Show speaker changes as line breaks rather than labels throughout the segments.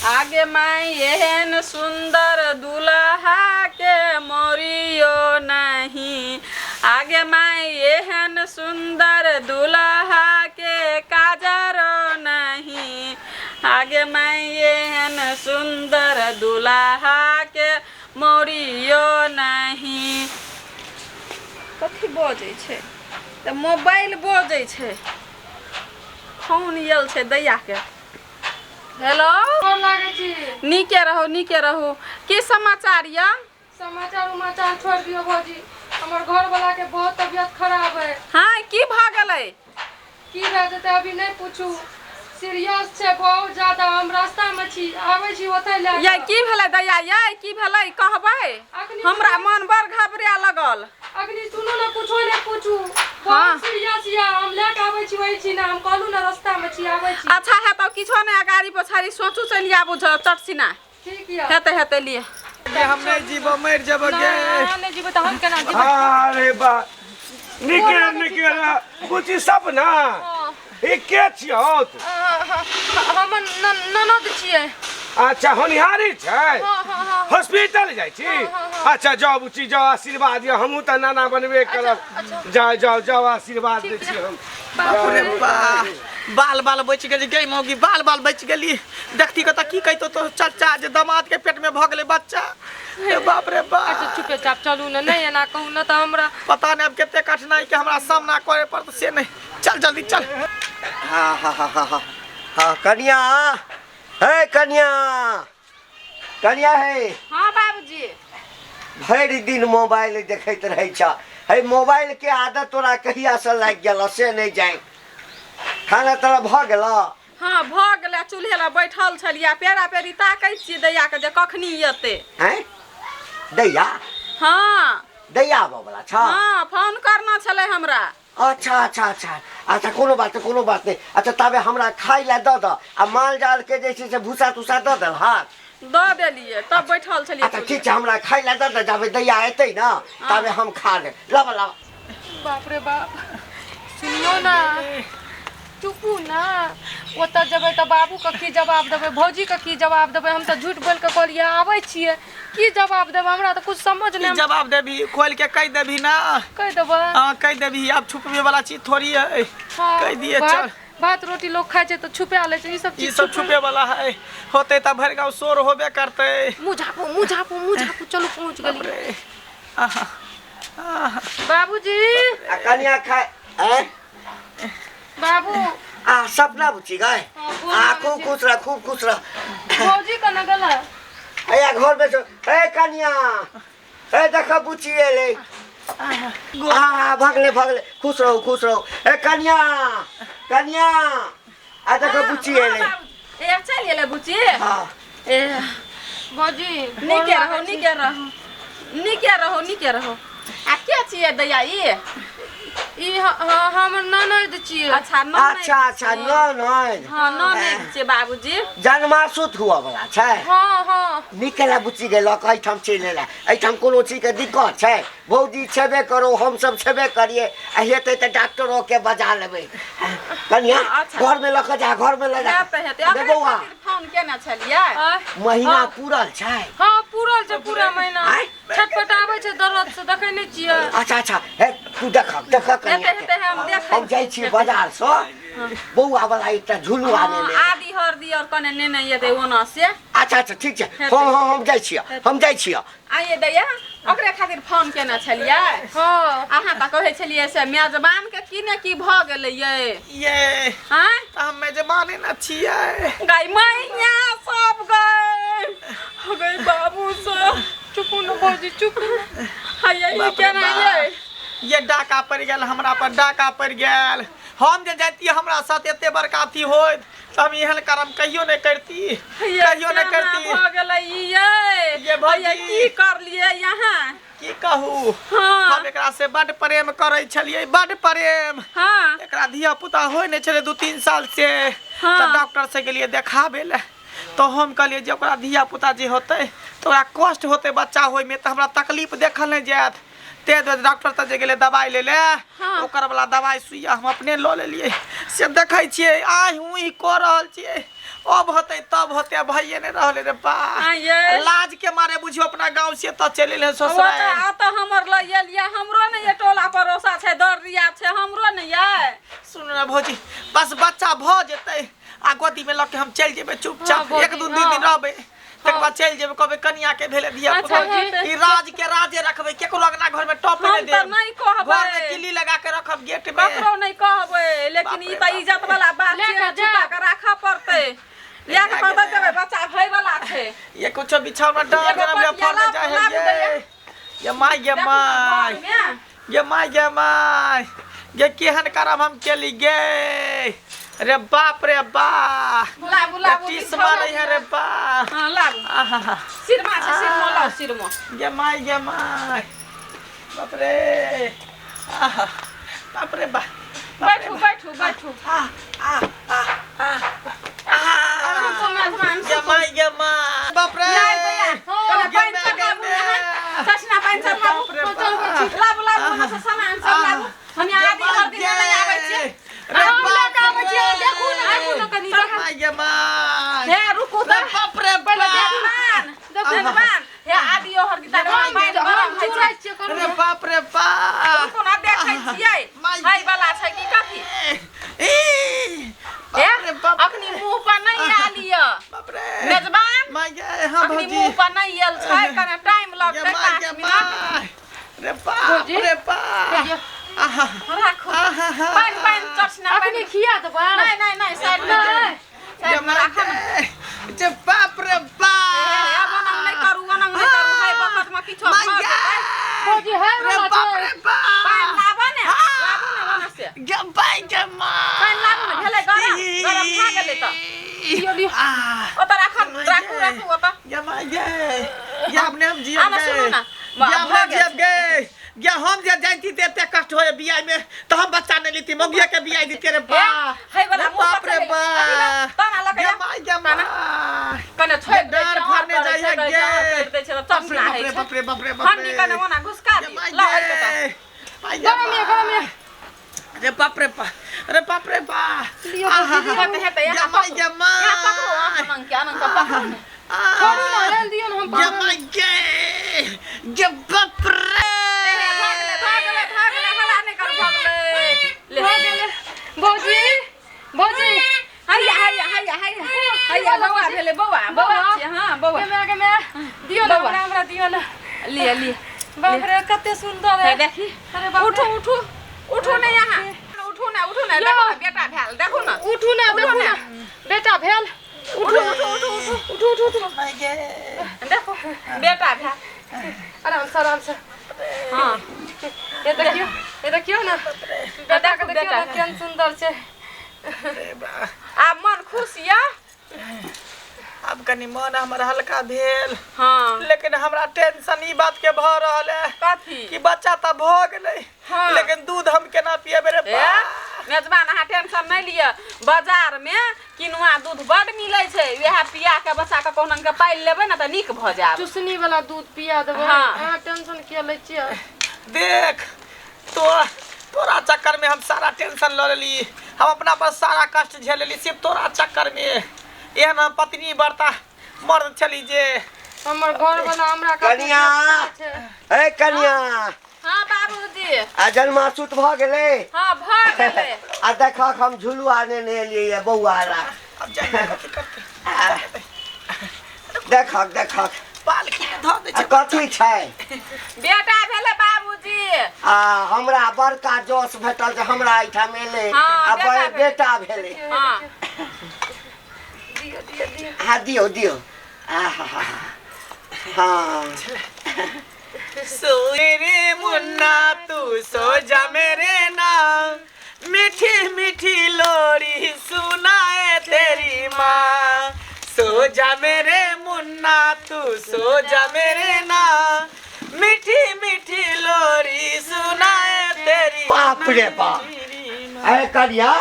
आगे माई एहन सुंदर दुल्हा के मोरियो नहीं, आगे माई एहन सुंदर दुल्हा के काजरो नहीं, आगे माई एहन सुंदर दुल्हा के मोरियो नहीं। कथी बजै छै तऽ मोबाइल बजै छै, फोन आयल छै दैयाके। हेलो,
गोर लागै छी।
नीके रहू, नीके रहू। की समाचार यऽ?
समाचार उमाचार छोड़ि दियौ भौजी, हमर घरवला के बहुत तबियत खराब है।
हाँ, की भऽ गेलै?
की भए जेतै अभी नहि पूछू, सीरियस छै बहुत ज्यादा। हम रास्ता में छी, आबै छी ओतै लए
यै की भेलै दैया? यै की भेलै कहबै?
अखनी
हमरा मन बड़ घबरा लगल।
अखनी सुनू ने, कुछो नहि पूछू,
हाँ।
बहुत सीरियस यऽ। हम लए कऽ आबै छी ओहि छी ने, हम कहलहुँ ने रास्ता में छी, आबै छी।
अच्छा हेतौ, किछो नहि, अगाड़ी पछाड़ी सोचू, चलि आबू चटसिना।
ठीक यऽ।
हेतै हेतै, लिअ।
गे हम नहि जीबो, मरि जेबो गे।
नहि नहि जीबै तऽ हम केना जीबै?
अरे बा, निके निके बुची सपना, ई के छियौ?
हमर ननद छियै।
अच्छा, होनिहारी छै?
हाँ हाँ हाँ।
हॉस्पिटल जाइ छी? अच्छा जाउ बुची जाउ, आशीर्वाद दिअ, हमहूँ तऽ नाना बनबे करब। जाउ जाउ जाउ, आशीर्वाद दै छी हम।
बाप रे बा, बाल बाल बचि गेली गे मौगी, बाल बाल बचि गेली। देखती कतऽ की कहितो तो चचा जे दामाद के पेट में भऽ गेलै बच्चा। हे बाप रे बा।
अच्छा चुपेचाप चलू ने, नहि एना कहू ने तऽ हमरा
पता नहि आब कते कठिनाई के हमरा सामना करे पड़त से नहि। चल जल्दी चल।
हाँ हाँ हाँ हाँ हाँ हाँ, कनिया हे, कनिया, कनिया हे।
हाँ बाबूजी।
भरि दिन मोबाइल देखैत रहै छ, हे मोबाइल के आदत तोरा कहिया से लागि गेल से नहि जानि। खाना तोरा भऽ गेल?
हाँ भऽ गेलै, चूल्हे लग बैठल छलियै, पेरा पेरी ताकै छियै दैया के जे कखनी एतै।
हैं दैया?
हाँ।
दैया आबऽ वाला छ?
हाँ, फोन करना छलै हमरा।
अच्छा अच्छा अच्छा अच्छा, कोनो बात नहि, कोनो बात नहि। अच्छा ताबे हमरा खाइ लए दऽ दऽ, आ माल जाल के जे छै से भूसा तूसा दऽ देल? हाथ
दऽ देलियै, तब बैठल छलियै।
अच्छा ठीक छै, हमरा खाइ लए दऽ दऽ, जाबे दैया एतै ने ताबे हम खा लेब। लाबऽ लाबऽ।
बाप रे बाप, सुनियौ ने, चुपू ने। ओतऽ जेबै तऽ बाबूके की जवाब देबै, भौजीके की जवाब देबै? हम तऽ झूठ बोलि कऽ कहलियै आबै छियै, की जवाब देबै? हमरा तऽ कुछ समझ
की
नहि।
जवाब देबही? खोल के कहि देबही ना।
कहि देबै?
हाँ कहि देबही, आब छुपबे वाला चीज थोड़ी है।
हाँ,
कहि दिए।
भात
चल।
भात रोटी लोग खाइ छै तऽ छुपा लै छै, ई सब
ई
चीज
सब छुपे वाला है? होते तऽ भरि गाँव शोर होबे करते।
मुँह झापू, मुँह झापू, मुँह झापू। चलू, पहुँच गेली।
रे आहा आहा।
बाबूजी।
आ कनिया खाय आँय?
बाबू।
आ सपना बुची गए?
हाँ, गोर
आ
लागै
खूब
छी।
खुश रह, खूब खुश रह।
भौजी कने गेलै?
अया घर में छौ। ए कनिया, ए देख बुची एलै। आ भगले भगले, खुश रहू, खुश रहू। ए कनिया, कनिया, आ देख बुची एलै।
ए चलि एलै बुची।
हाँ।
ए
भौजी।
नीके रहू, नीके रहू, नीके रहू, नीके रहू। आ के छियै दैया ई?
ई हमर ननद छियै।
अच्छा ननैद।
अच्छा अच्छा, ननैद।
हाँ ननैद छियै बाबूजी।
जन्मासुत हुअ वाला छै?
हाँ हाँ।
निकला बुची गेल, एहिठाम चलि एला। एहिठाम कोनो चीजके दिक्कत छै? भौजी छेबे करो, हमसब छेबे करिए, आ हेतै तऽ डॉक्टरो के बजा लेबै। कनिया।
अच्छा।
घर में लऽ कऽ जा, घर में लऽ जा।
हेतै हेतै।
दे
अकरे
बौआ।
खातिर फोन केने छलियै।
आँय?
महीना
हाँ।
पूरल छै?
हाँ पूरल छै पूरा महीना।
आँय?
छटपटाबै छै दर्द से, देखै नहि छियै?
अच्छा अच्छा, हे तू देख देख कनिया
हेतै
के।
हेतै, हम देखै।
हम जाइ छी बाजारसँ बौआ वाला एकटा झुलुआ
हाँ,
नेने।
आदि हरदी और कने नेने एतै ओना से।
अच्छा अच्छा, ठीक छै।
हेतै।
हम हम हम जाइ छियै, हम जाइ छियै।
आइए दैया, ओकरे खातिर फोन केने छलियै।
हाँ।
अहाँ तऽ कहै छलियै से मेजबान के की ने की भऽ गेलै यै।
ये
आँय?
तऽ हम मेजबाने न छियै।
गै मैया सब गै, गै बाबू सब।
चुपू ने भौजी, चुपू।
हैया ई
बाप रे
केना
बाप।
यै?
ये डाका पड़ि गेल हमरा पर, डाका पड़ि गेल। हम जे जैतियै हमरा साथ एते बड़का अथी होइत तऽ हम एहन कर्म कहियो नहि करती,
हैया
कहियो नहि
केना
करती।
भऽ गेलै ई यै?
ये भौजी।
हैया की करलियै यहाँ?
की कहू।
हाँ।
हम एकरा से बड प्रेम करै छलियै, बड प्रेम।
हाँ।
एकरा धिया पुता होइ नहि छलै 2-3 साल से।
हाँ।
तऽ डॉक्टर से गेलियै देखाबै लए, तऽ हम कहलियै जे ओकरा धिया पुता जे होतै तऽ ओकरा कष्ट होतै बच्चा होइमे, तऽ हमरा तकलीफ देखल नहि जायत। ताहि दुआरे डॉक्टर तऽ जे गेलै दबाइ लै लए।
हाँ।
ओकर वाला दबाइ सुइया हम अपने लऽ लेलियै, से देखै छियै आहि ऊहि कऽ रहल छियै। अब होतै तब होतै भइए नहि रहलै रे बा।
आँय।
लाज के मारे बुझियो अपना गाँव से तऽ चलि एलै
ओ तऽ
ससुराल।
ओतऽ हमर लऽ एलियै, हमरो ने ये टोला पड़ोसा छै, दर दिया छै, हमरो ने ये।
सुन ना भौजी, बस बच्चा भऽ जेतै आ गोदी में लऽ के हम चलि जेबै चुपचाप।
हाँ, भौजी,
एक दू दिन
हाँ।
रहबै, तकर बाद चलि जेबै, कहबै कनिया के भेलै धिया
अच्छा,
पुता।
हेतै।
ई राज के राजे रखबै, केकरो अंगना घर में टप
हम
नहि
तऽ
देब,
नहि कहबै।
घर में किल्ली लगा के रखब गेट में।
ककरो नहि कहबै, लेकिन ई
बाप रे
तऽ
बाप।
इज्जत वाला बात
लए
छै,
कऽ
छुपा
जायब।
कऽ राखऽ पड़तै, लए कऽ कतऽ जेबै, बच्चा भय वाला छै।
ये कुछो बिछौना डर
एगो
जेना हमरा
पटिया
फड़ने जाइ है।
लाबू
ये
दैया।
ये माय गे
देखू ने
माय
घरमे।
गे माय गे माय गे, केहन करम हम केली गे रे बाप रे बाप।
लाबू लाबू
टीस
बिछौना।
मारै है रे बा।
हाँ लाबू।
आहा।
सिरमा छै, सिरमो लाउ, सिरमो।
गे माय गे माय, बाप रे, आहा, बाप रे बा।
बैठू बैठू बैठू।
आ आ आ आ आ
मेजबान,
गे माय गे माय, बाप रे।
नहि दैया, कने
गे
पानि
माय गे
चढ़ाबू
माय।
यहाँ, चश्मा पानि चढ़ाबू।
बाप रे बाप।
लाबू लाबू, ओना से सामान सब लाबू। हम यहाँ आदि हर दिन नहि आबै छियै।
रे
हम लऽ
बाप
कऽ आबै छियै,
रे।
देखू ने, देखू ने कनी।
चल।
माय गे माय।
हे रुकू
रे
तऽ।
बाप रे बाप।
मेजबान, मेजबान, हे आदि हर दिन
हम
पानि गरम होइ छै।
चुराइ छियै करू।
रे बाप रे बाप।
रुकू ने, देखै छियै
माय।
है वाला छै की कथी।
ई,
हे
बाप रे बाप।
अखनी मुँह पर नहि आयल यऽ।
बाप रे।
मेजबान,
माय गे। हाँ
अखनी
भौजी।
मुँह पर नहि आयल छै, कने टाइम
गे
लगतै,
माय
5
गे
मिनट।
माय, रे बाप
भौजी।
रे बाप। आहा।
राखू।
आहा।
पानि पानि चटना
अखनी
पानि।
खिया देबै।
नहि नहि नहि, साइड मे
नहि।
गे
साइड मे
माय
राखऽ ने।
गे, जे बाप रे
हे,
बाप।
ओनांग नहि करू, ओनांग नहि करू, है बखत मे किछो
माय
भऽ
गे।
जेतै।
भौजी है
रे
वाला
बाप
छै।
रे बाप।
पानि लाबऽ ने, लाबू ने ओना से।
गे माय गे माय।
पानि लाबू ने, भेलै गरम, गरम भए गेलै तऽ।
लियौ लियौ।
आह।
ओतऽ राखऽ,
माय
राखू
गे।
राखू ओतऽ।
गे माय गे, गे अपने हम जियब
आने
गे।
सुनू ने,
गे अपने
भऽ गेल
जियब गे। गे हम जे जानती ते एते कष्ट होय बियाह में तऽ हम बच्चा नहीं लेती, मौगिया के बियाह देती रे बा।
हे वाला
रे
मुँह
बाप
पर
रे
चढ़ेलै। अथी
बा।
ला, ताना लऽ के
गे
जा।
माय गे माय।
कने छोड़ि दै
डर
छै,
फरने
और करै
जाइ है
छै, कहै
गे।
छै, और करि दै छै तऽ
बाप रे
चटना
बाप
होइ
रे
छै।
बाप रे बाप रे बाप
हंडी
रे।
कने ओना घुसका
गे
दियौ।
माय
लाउ एहिके तऽ।
गे। माय गे
गरम ये, गरम ये।
माय। रे बाप रे बाप, रे बाप रे बाप।
लियौ
आहा।
भौजी, लियौ।
हेतै हेतै,
गे
यहाँ
माय
पकड़ू।
गे
यहाँ पकड़ू,
माय।
अहाँ अनंग के, अनंग के पकड़ू ने।
छोड़ू ने, रेल दियौ ने हम
गे
पकड़ब।
माय गे, गे बाप रे।
हे, भऽ गेलै, भऽ गेलै, भऽ गेलै, हल्ला नहि करू, भऽ गेलै। ले।
भऽ गेलै। भौजी भौजी।
हैया हैया हैया हैया हैया, बौआ भेलै, बौआ बौआ छियै, हाँ बौआ।
गे माय गे माय, दियौ ने
बौआ।
हमरा, हमरा दियौ ने।
लिअ लिअ।
बाप रे, कते सुन्दर
हे
है।
देखी।
अरे बाप रे।
उठू उठू उठू ने, यहाँ उठू ने, उठू ने, देखू ने बेटा भेल, देखू ने।
उठू ने,
उठू
देखू
ने।
ने बेटा भेल।
उठू उठू उठू उठू
उठू उठू उठू।
माय गे।
देखू बेटा भेल।
आराम से आराम से।
हाँ।
ये देखियौ, ये देखियौ ने बेटा के,
देखू
देखियौ
बेटा
ने
के।
केहन सुन्दर छै।
रे बा।
आब मन खुश यऽ?
आब कनी मन हमर हल्का भेल।
हाँ।
लेकिन हमरा टेंशन ई बात के भऽ रहल है
कथी?
कि बच्चा तऽ भऽ गेलै,
हाँ।
लेकिन दूध हम केना पियेबै रे
ए
बा।
मेजबान, अहाँ टेंशन नहि लिअ, बाजार मे किनुआ दूध बड मिलै छै, वएह पिया के बच्चा के कहुना के पालि लेबै ने तऽ नीक भऽ जायब।
चुसनी वाला दूध पिया देबै।
हाँ।
अहाँ टेंशन किया लै छियै?
देख तो तोरा चक्कर में हम सारा टेंशन लऽ लेली, हम अपना पर सारा कष्ट झेल लेली सिर्फ तोरा चक्कर में। एहन हम पत्नी बर्ता मर्द छली जे
हमर घर वाला हमरा कते
कनिया।
छै।
ए कनिया।
हाँ बाबूजी।
आ जन्मासुत भऽ गेलै?
हाँ भऽ गेलै।
आ देखक हम झुलुआ नेने एलियै बौआ ला।
अब जाइए कथी करतै।
देखक देखक।
पालकी में धऽ दै
आ
छै।
कथी छै?
बेटा भेलै बाबूजी।
आ हमरा बड़का जस भेटल जे हमरा एहिठाम एलै।
हाँ,
आ
बेटा भेलै।
बेटा भेलै।
हाँ।
दियौ दियौ दियौ।
हाँ दियौ दियौ। आहा हाँ।
सो मेरे मुन्ना तू सो जा मेरे नाम, मीठी मीठी लोरी सुनाए तेरी माँ। सो जा मेरे मुन्ना तू सो जा मेरे नाम, मीठी मीठी लोरी सुनाए तेरी
बाप रे बाप। ए कनिया,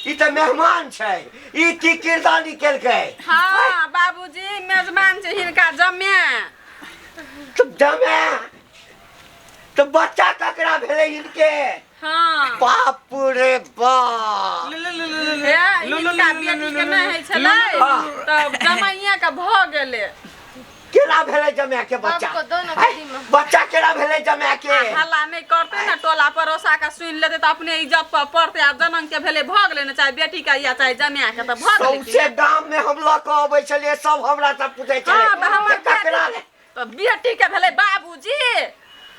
ई तऽ मेहमान छै, ई की किरदानी केलकै?
हाँ बाबूजी, मेजबान छै हिनका जमे।
तऽ जमे तऽ बच्चा ककरा भेलै हिनके?
हाँ
बाप रे बाप।
ले ले ले ले ले
हे
लो, लो,
हिनका
लो, लो,
बेटी
लो,
के
लो,
नहि होइ छलै तब जमाइया के भऽ गेलै।
केना भेलै जमाय के बच्चा?
बाबू के दो ना
आय,
गोदी में।
बच्चा केना भेलै जमाय के?
हल्ला नहि करतै ने, टोला पड़ोसा के सुनि लेतै तऽ अपने इज्जत पर पड़तै। आब जनम के भेलै भऽ गेलै ने, चाहे बेटी के या चाहे जमाय के, तऽ भऽ गेलै कि
सौंसे गाम में हम लऽ कऽ अबै छलियै, सब हमरा सब पूछै छलै
हाँ, तऽ हमर
जे ककरा
बेटी- तऽ बेटी के भेलै बाबूजी।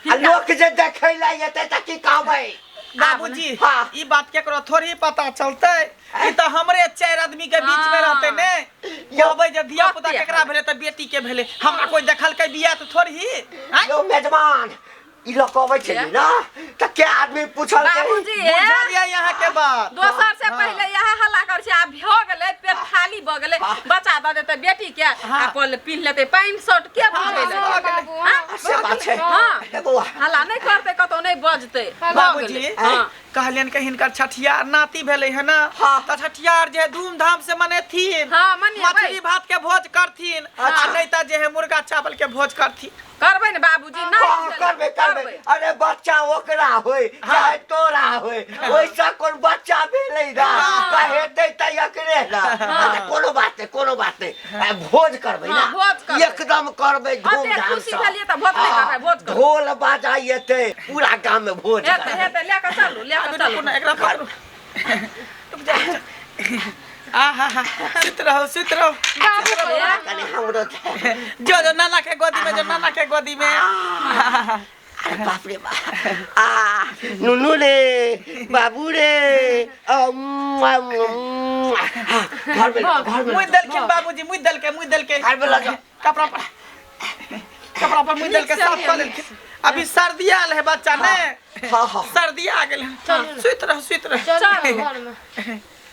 आ लोक जे देखै लए एतै तऽ की कहबै?
बाबूजी
हाँ।
ई बात केकरो थोड़ी पता चलतै, ई तऽ हमरे 4 आदमी के बीच में रहतै ने। कहबै जे धिया पुता
कते
केकरा भेलै तऽ बेटी के भेलै, हमरा कोई देखलकै बियाह तऽ थोड़ी ही। आँय?
यौ मेजबान, ई लऽ कऽ अबै छलियै ने तऽ कै आदमी पूछलकै?
बाबूजी
बुझलियै यहाँ के बात?
दोसर से पहिले यहाँ हल्ला कर छै। आब भऽ गेलै, पेट खाली भऽ गेलै, बच्चा दऽ देतै बेटी के आ पल पिन्ह लेतै पैंट शर्ट, के बुझै लए?
हाँ, बाबू, हाँ।
से बात छै।
हाँ।
हे बौआ,
हल्ला नहि करतै, कतौ नहि बजतै। भऽ
बाबूजी
गेलै। हाँ।
कहलियन के हिनकर छठियार नाती भेलै है ना,
हाँ।
तऽ छठियार जे धूमधाम से मनेथिन,
हाँ, मनेबै।
मछली भात के भोज करथिन, आ नहीं तऽ जे है मुर्गा चावल के भोज करथिन।
करबै ने बाबूजी?
हाँ,
नहि
करबै करबै। अरे बच्चा ओकरा होय चाहे तोरा होय, ओहिसँ कोन बच्चा भेलै ना, तऽ हेतै तऽ एकरे ना। अच्छा, कोनो बात नहि, कोनो बात नहि, आ, भोज करबै ना।
हाँ, भोज करबै।
एकदम करबै धूमधाम
खुशी
से।
भेलियै तऽ भोज नहि करबै, भोज करबै।
ढोल बाजा एतै, पूरा गाम में भोज
हेतै
करबै।
हेतै, लए कऽ चलू, लए कऽ चलू।
रुकू ना, एकरा पकड़ू। रुक जा, रुक जा। आहा हा, सुत रहो सुत रहो।
बाबू के
कनि हमरो
जो जो नाना के गोदी में, जो नाना के गोदी में।
अरे बाप रे बाप, आ नुनू रे, बाबू रे, घर में घर में
मुँह देलखिन बाबूजी, मुँह देलकै, मुँह देलकै।
घर में लऽ जाओ।
कपड़ा पर, कपड़ा पर मुँह देलकै, साफ कऽ लेलखिन। अभी सर्दी आयल है बच्चा ने।
हाँ हाँ,
सर्दी आ गेल है। सुति रहो सुति रहो।
चलू घर में।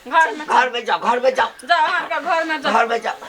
घर में
घर में जाओ, घर में जाओ,
जाओ, अहाँके घर में जाओ।
घर में जाओ।